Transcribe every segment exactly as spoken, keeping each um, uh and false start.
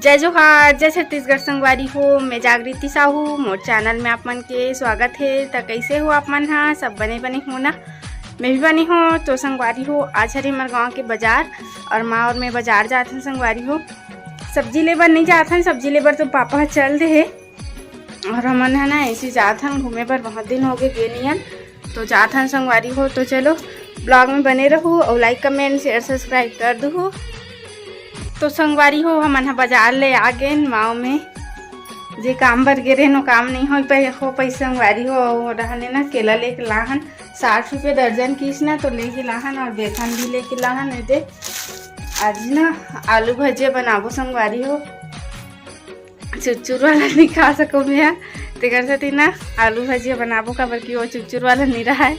जय जोहार, जय छत्तीसगढ़ संगवारी हो। मैं जागृति साहू, मोर चैनल में आप मन के स्वागत हे। त कइसे हो आप मन ह? सब बने बने हो ना? मैं भी बने हो। तो संगवारी हो, आज हरे हमर गांव के बाजार और माँ और मैं बाजार जात हन संगवारी हो। सब्जी ले बर नहीं जात हन, सब्जी ले बर तो पापा ह चल दे हे। और हमन ह ना ऐसे जात हन घूमे बर, बहुत दिन हो गए गे नियन। तो जात हन संगवारी हो। तो चलो, ब्लॉग में बने रहू और लाइक, कमेंट, शेयर, सब्सक्राइब कर दूहू। तो संगवारी हो, हमन ह बाजार ले आ गेन माव में। जे काम बर गे रहेन, वो काम नहीं हो पाए, हो पाइस संगवारी हो। और रहने ना केला लेके लाहन, साठ रुपये दर्जन किस ना, तो लेके लाहन और बेसन भी लेके लाहन। ए दे, आज ना आलू भजिया बनाबो संगवारी हो। चुरचुर वाला नहीं खा सकूँ मैं, तेकर सेती ना आलू भजिया बनाबो, काबर कि वो चुरचुर वाला नहीं रहा है।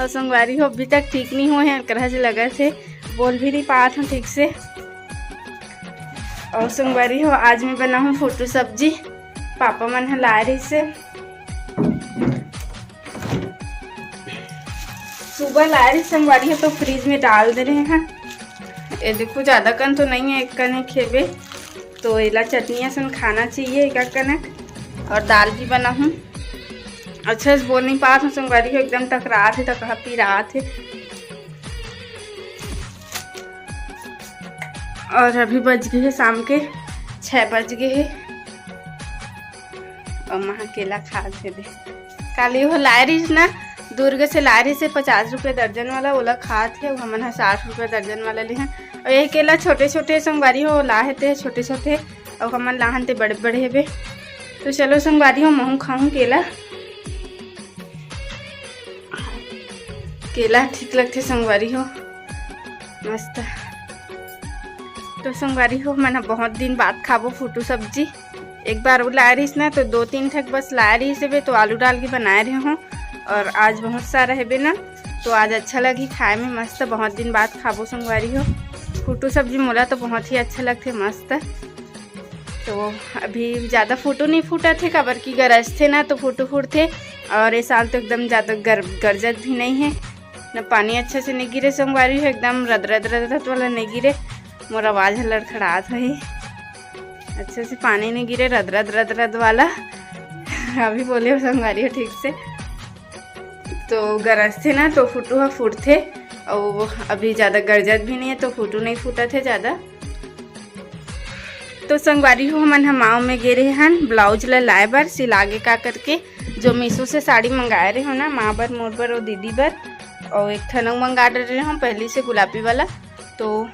और संगवारी हो, अभी तक ठीक नहीं हुए हैं, करहज लगत हे, बोल भी नहीं पात हूँ ठीक से। और संगवारी हो, आज मैं बनाहूँ फुटू सब्जी, पापा मन ह लाए रहिस हे। सुबह लाए रहिस संगवारी हो, तो फ्रिज में डाल दे रहे हैं। ये देखो, ज़्यादा कन तो नहीं है, एक कन एक हेबे, तो एला चटनिया सन खाना चाहिए एक कनक। और दाल भी बनाहूँ, अच्छा से बोल नहीं पात हूँ संगवारी हो, एकदम टकरात हे, टकरा पिरात हे। और अभी बज गए हैं शाम के छः बज गए हैं। और माँ केला खात हे दे, काली वो लाए रहिस ना, दुर्ग से लाए रहिस हे पचास रुपये दर्जन वाला, ओला खात हे। हमन ह साठ रुपये दर्जन वाला लेहन। और ये केला छोटे छोटे संगवारी हो लाहे ते छोटे छोटे, और हमन लाहन ते बड़े बड़े हेबे। तो चलो संगवारी हो, महू खाहूँ केला। केला ठीक लगथे संगवारी हो, मस्त। तो संगवारी हो, मन ह बहुत दिन बाद खाबो फुटू सब्जी। एक बार वो लाए रहिस ना, तो दो तीन ठक बस लाए रहिस हेबे, तो आलू डाल के बनाए रहे हूँ। और आज बहुत सारा हेबे ना, तो आज अच्छा लगी खाए में, मस्त। बहुत दिन बाद खाबो संगवारी हो। फुटू सब्जी मोला तो बहुत ही अच्छा लगथे, मस्त। तो अभी ज़्यादा फुटू नहीं फूटत हे, काबर कि गरजथे ना तो फुटू फूटथे। और ये साल तो एकदम ज़्यादा गर-, गरजत भी नहीं है, न पानी अच्छा से नहीं गिरे संगवारी हो, एकदम रदरद रदरद वाला नहीं गिरे। मोर आवाज़ ह लड़खड़ात होही, अच्छा से पानी नहीं गिरे, रदरद रदरद वाला। अभी बोले हो संगवारी हो ठीक से, तो गरजथे ना तो फुटू ह फूटथे, और अभी ज़्यादा गरजत भी नहीं है तो फुटू नहीं फूटत है ज़्यादा। तो संगवारी हो, हमन ह माव में गे रहे हन ब्लाउज ल लाए बर, सिलागे का करके, जो मीशो से साड़ी मंगाए रहे हो ना, माँ बर, मोर बर और दीदी बर, और एक ठन अउ मंगा डरे रहे हो पहली से गुलाबी वाला, तो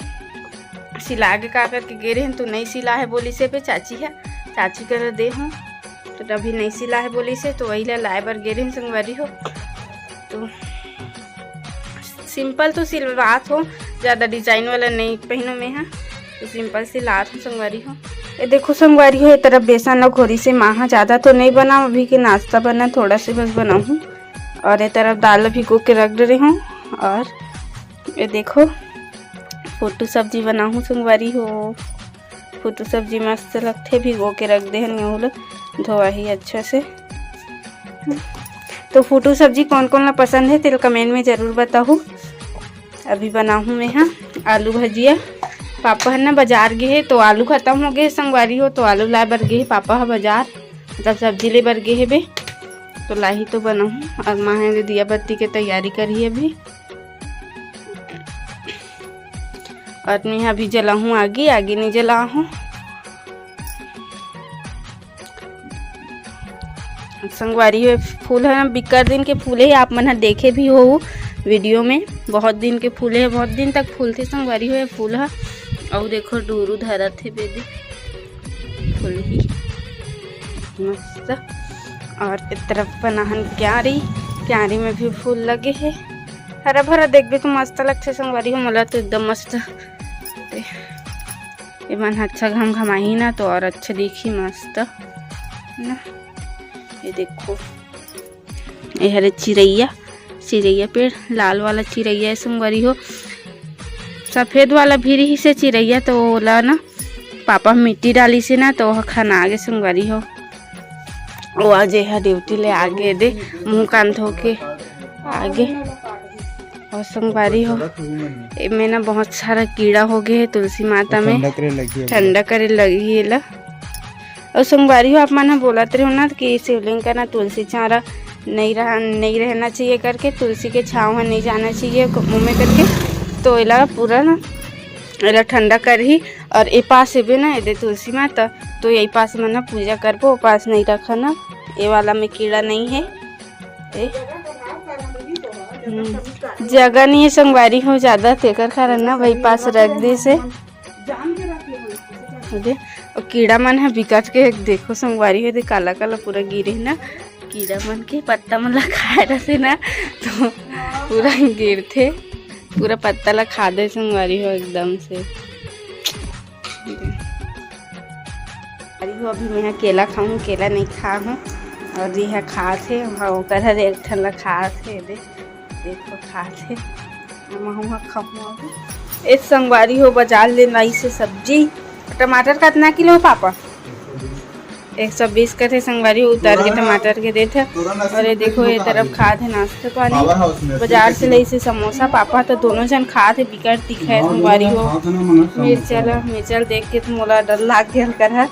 सिलागे का करके गे रहे हन, तो नहीं सिला है बोली से पे चाची है, चाची कर दे हूँ, तो अभी नहीं सिला है बोली से, तो वही ला लाए बर गे रहे हन संगवारी हो। तो सिंपल तो सिलवात हो, ज़्यादा डिजाइन वाला नहीं पहनो मैं हा, तो सिंपल सिलवात हो संगवारी हो। ये देखो संगवारी हो, ये तरफ बेसन ला घोरी से माँ हा, ज़्यादा तो नहीं बनाओ, अभी के नाश्ता बना, थोड़ा से बस बनाऊँ। और ये तरफ दाल भिगो के रख दे रही हूँ। और ये देखो, फुटू सब्जी बनाहूँ संगवारी हो। फुटू सब्जी मस्त लगथे, भिगो के रख दे हन, यहू ल धोवाही अच्छा से। तो फुटू सब्जी कौन कौन ला पसंद है, तेल कमेंट में जरूर बताहू। अभी बनाहूँ मैं हा आलू भजिया। पापा ह ना बाजार गे हे, तो आलू खत्म हो गए संगवारी हो, तो आलू लाए बर गे हे पापा ह बाजार, मतलब सब्जी ले बर गे हे बे। तो लाही तो बनाहूँ, और माँ हे दिया बत्ती के तैयारी करी अभी। और मैं अभी जलाहूँ आगी, आगी नहीं जलाहूँ। संगवारी हो, फूल है ना, बिक्कर दिन के फूले हे, आप मन ह देखे भी हो वीडियो में। बहुत दिन के फूले हे, बहुत दिन तक फूलथे संगवारी हो ये फूल ह। अउ देखो, डूरू धरत हे बेदी, फूल ही मस्त। और एक तरफ बनाहन क्यारी, क्यारी में भी फूल लगे हे, हरा भरा देखबे तो मस्त लगथे संगवारी हो, मोला तो एकदम मस्त। ए मन ह अच्छा घम घमाही ना, तो और अच्छा दिखी मस्त ना। ये देखो, ये हरे चिरैया, चिरैया पेड़, लाल वाला चिरैया है संगवारी हो। सफेद वाला भी रही से चिरैया, तो ओला ना पापा मिट्टी डाली से ना, तो ओह खना आगे संगवारी हो। वो आज ये ड्यूटी ले आगे दे, मुंह कान धो के आगे। संगवारी हो, एमे ना बहुत सारा कीड़ा हो गए हे तुलसी माता में। ठंडा करे लगी है। ठंडा करे लगी एला। और संगवारी हो, आप मन ह बोलत रहे हो ना कि शिवलिंग का ना तुलसी चारा नहीं रह नहीं रहना चाहिए करके, तुलसी के छाँव ह नहीं जाना चाहिए मुँह में करके। तो एला पूरा ना, एला ठंडा करही। और ए पास एबे ना, एदे तुलसी माता, तो यही पास में ना पूजा करबो, ओ पास नहीं रखा ना, ये वाला में कीड़ा नहीं है। ए? हम्म। जगह नहीं है संगवारी हो ज्यादा, तेकर कारण ना वही पास रख दे से। दे, और कीड़ा मन ह बिकट के, देखो संगवारी हो, दे काला काला पूरा गिरे ना, कीड़ा मन के पत्ता मन ला खाए रथे ना, तो पूरा गिरथे, पूरा पत्ता ला खा दे संगवारी हो एकदम से। अरे हो, अभी मैं केला खाऊं, केला नहीं खा हूं। और ये खात हे, वहाँ ओकर हर एक ठन ला खात हे, दे, देखो खात हे। महू ह खाऊं अभी। ए संगवारी हो, बाजार ले लाई से सब्जी। टमाटर कतना किलो पापा? एक सौ बीस कथे संगवारी, उतार के टमाटर के देथे। और ये देखो, ये तरफ खात हे नाश्ता पानी। बाजार से लई से समोसा, पापा तो दोनों जन खात हे, बिकट दिखा हे संगवारी हो। मिर्चा ला, मिर्चा ला देख के तो मोला डर लाग गया कर हा।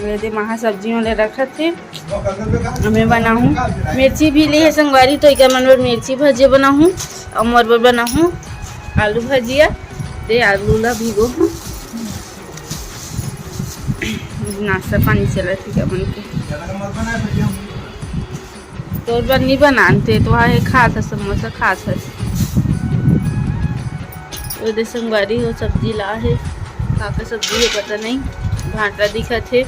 ये दे महा सब्जी वाले रखत हे। हमें बनाहूँ, मिर्ची भी ले हे संगवारी, तो इकर मन बर मिर्ची भजिया बनाहूँ और मोर बर बनाहूँ आलू भजिया। दे आलू ला भिगो, नाश्ता पानी चलत हे का मन के। तोर बर नहीं बनान ते, तो हे खात हस, समोसा खात हस। ओ दे संगवारी हो, सब्जी ला हे, का का सब्जी हे पता नहीं, भांटा दिखत हे,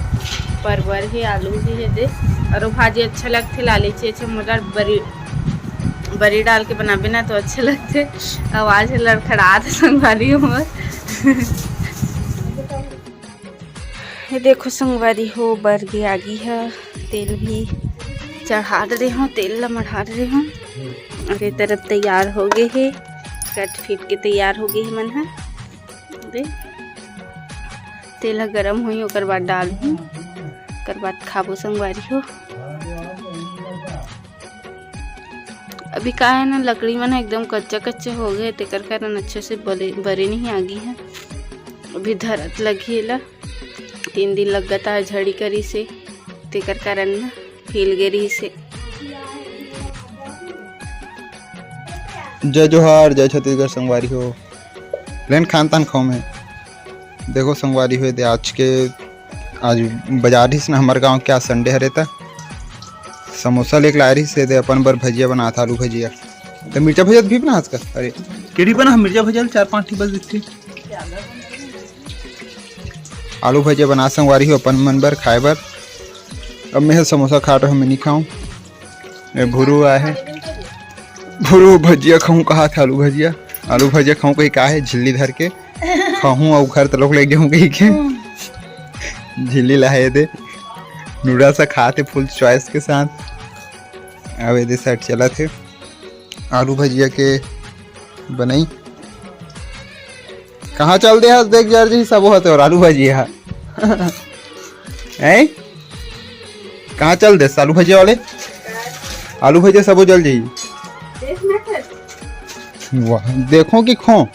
परवर हे, आलू भी हे दे, और वो भाजी अच्छा लगथे, लाली चे अच्छा मोला बरी, बरी डाल के बनाबे ना तो अच्छा लगथे। आवाज हे लड़खड़ात हे संगवारी हो मोर। ये देखो संगवारी हो, बर गे आगी ह, तेल भी चढ़ा दे हो, तेल ला मढ़ा दे हो। और ये तरफ तैयार हो गए हे, कट फिट के तैयार हो गए हे मन ह। दे, तेल ह गरम होई, ओकर बाद डालहूँ, ओकर बाद खाबो संगवारी हो। अभी का है ना, लकड़ी मन ह एकदम कच्चा कच्चा हो गए, तेकर कारण अच्छे से बले, बरे नहीं आगी है। अभी धरत लगही एला, तीन दिन लगत आ झड़ी करी से, तेकर कारण ना फैल गे रही से। जय जोहार, जय छत्तीसगढ़ संगवारी हो। लेन खान तान खाओ में। देखो संगवारी हो, दे आज के, आज बाजार हिस ना हमर गांव के, आज संडे हरे त समोसा लेके लाए रहिस हे, दे अपन बर भजिया बनात, आलू भजिया। तो मिर्चा भजिया भी बनात का? अरे केड़ी बना, मिर्चा भजिया चार पांच ठी बस दिखथे। आलू भजिया बना संगवारी हो अपन मन बर खाए बर। अब मैं समोसा खात रहूं, मैं नहीं खाऊं। ए भुरू आहे, भुरू भजिया खाऊं कहा था, आलू भजिया, आलू भजिया खाऊं कही का है, झिल्ली धर के खाहूं और घर तलोक ले जाऊं कही के। झिल्ली लाए दे, नूडल्स खाते फुल चॉइस के साथ। अब ये साइड चला थे आलू भजिया के बनाई। कहाँ चल दे हस? देख जर जी, सबो हते और आलू भजिया। हैं? कहाँ चल दे आलू भजिया वाले? आलू भजिया सबो जल जाई। वाह, देखो कि खो।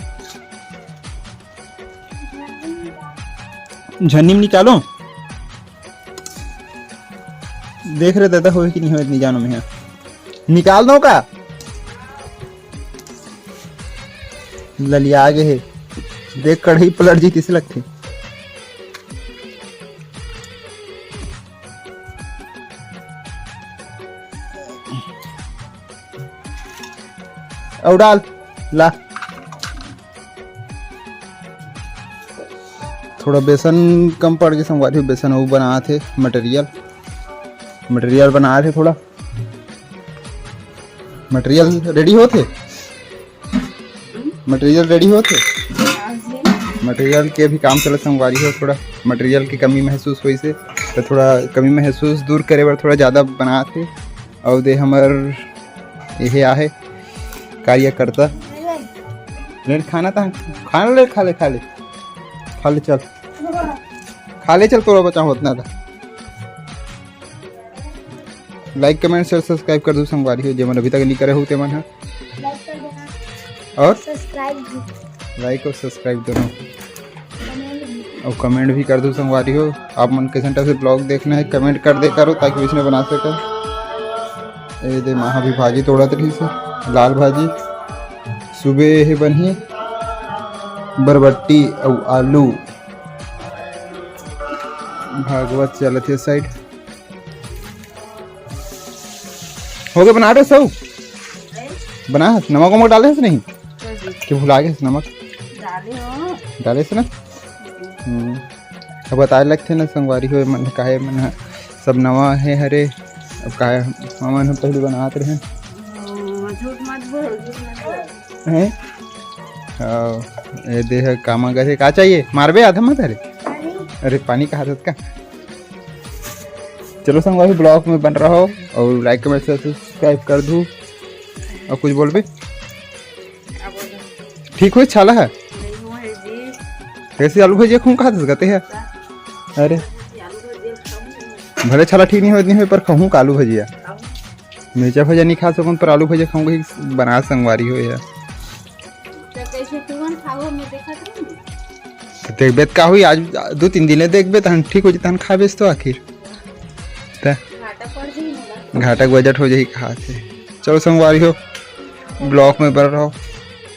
झन्नी में निकालो। देख रहे दादा, होए कि नहीं होए, नहीं जानो मैं। निकाल दो का? ललिया आगे है। देख, कढ़ाई पलट जी, किसे लगथे? अउ डाल ला। थोड़ा बेसन कम पड़ के संगवारी हो, बेसन वो बनात हे, मटेरियल, मटेरियल बनात हे थोड़ा। मटेरियल रेडी होत हे, मटेरियल रेडी होत हे। मटेरियल के भी काम चलत संगवारी हो, थोड़ा मटेरियल की कमी महसूस होइस हे, तो थोड़ा कमी महसूस दूर करे बर थोड़ा ज़्यादा बनात हे। अउ दे हमर यही आहे कार्यकर्ता। ले खाना था, खाना ले, खा ले, खा ले, खा ले, चल, खा ले, चल, तोरा बचा होतना था। Like, comment, share, subscribe कर दू संगवारी हो, जेमन अभी तक नहीं करे हो तेमन ह। और सब्सक्राइब भी। Like और subscribe दोनों, कमेंट भी। और comment भी कर दू संगवारी हो। आप मन कैसन type से vlog देखना है, comment कर दे करो, ताकि वैसने बना सके। ये दे माँ अभी भाजी तोड़त रही से, लाल भाजी। सुबह हे बनही बरबट्टी अउ आलू। भागवत चलत हे side। हो गए बना रहे सब? बना है? नमक वमक डाले है नहीं? कि भुला गए नमक? डाले हो। डाले से ना। हम्म। अब बताए लगथे ना संगवारी हो, मन काहे मन ह सब नवा हे हरे। अब काहे हमन ह पहले बनात रहे। ओ, झूठ मत बोल, झूठ मत बोल। हैं? आओ, ये देह कामा गए का चाहिए? मारबे आधा मत हरे। अरे पानी कहा था का? चलो संगवारी, vlog में बन रहो और like, comment, share, subscribe कर दू। और कुछ बोलबे? ठीक होय छाला है? कैसे आलू भजिया खूब खात सकते हैं? अरे भले छाला ठीक नहीं होय, नहीं होय, पर कहूँ का आलू भजिया। मिर्चा भजिया नहीं खा सकूँ, पर आलू भजिया खाऊँ कहीं बना संगवारी हो यार। तो कैसे तुमन खाओ, मैं देखत रहूँ। तो देखबे त का हुई, आज दो तीन दिन ले देखबे, तहन ठीक हो जाए, तहन खाबे तो आखिर। त घाटा पड़ जाई मोला। घाटा के बजट हो जाही कहा से। चलो संगवारी हो, vlog में बन रहो।